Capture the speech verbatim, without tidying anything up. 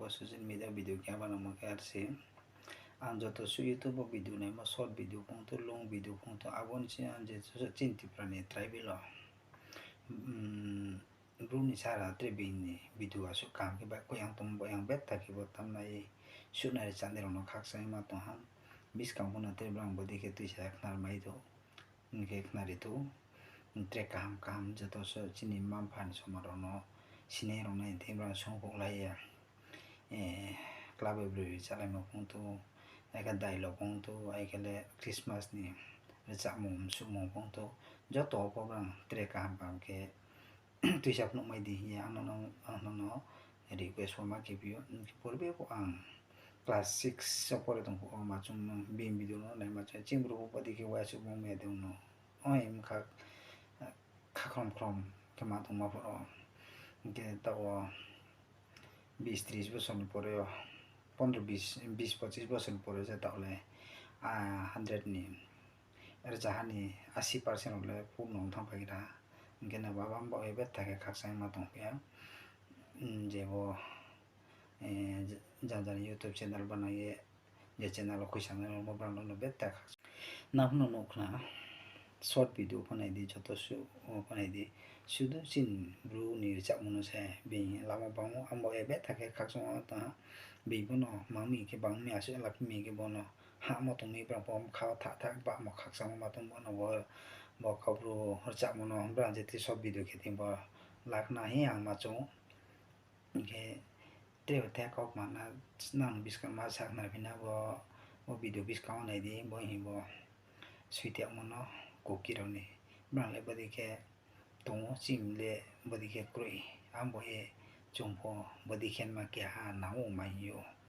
social media video khe abo nangmo khe ar se. Ang joto suh YouTube wo video naimo, short video phung tho, long video phung tho, abo ni se ang je chini Tripura ni tribal wo, Bru ni sara tre bini video asuh kaham khe baihkhouh yang tongmo, bo yang betha khe bo tamnai suhnai rchanai rao no khakchangma tong ha. Buskang pho no tre brang bodei khe tuisa khnarmai tho, hing khe khnari tho. Tre kaham kaham joto suh chini mma-mpha ni somoi rao no sinai rao nai thing brang songphuhlai ye club bai broi rchalaimo phung tho, akhe dialogue phung tho, akhe le Christmas ni rchamung msuhmung phung tho, joto pho brang tre kaham kaham khe tuisa phnuhmai di hing ye ang nono request pho ma khe phi ou. Hing khe purbe pho ang class six wo pore tong phuh wo ma chung bini video no naima chung chini bru pho bodei khe uaisuh bung me de no, oi bkha khakhrom khrom khe ma tongma phuh wo. Hing khe taoh wo bis tris bosor ni pore, pondro bis, bis pochis bosor ni pore se taoh le hundred ni rzaha ni asi percent rao le purno ong thanngphai ra. Hing khe no baba mbaoh ye betha khe khakchangma tongphi ha. Je bo jang jang ni YouTube channel banai ye, je channel wo khuisanai rao bo brang no betha khakchang. Nang pho no nuh khna, short video pho nai di, joto suh pho nai di, sudu chini bru ni rchamung no se bini lama bang ou, ang bo ye betha khe khakchangma tong ha. Bini pho no mang mi khe bang mi asuh laphi mi khe bo no hamo tong mi brang pho bkha thah thah bamo khakchangma tong bo no bo, bo Kaubru rchamung no brang je ti short video khe thing bo lakhna hing ye ang ma chung ou. Hing khe tre the kaukma no nang buskang ma sakhnari phi na bo, bo video buskang wo nai di, bo hing bo Soitiamo no Kuki rao ni brang le bodei khe tong ou, chini le bodei khe kroi, ang bo ye chung pho bodei khe ma keha nang ou ma hing ou.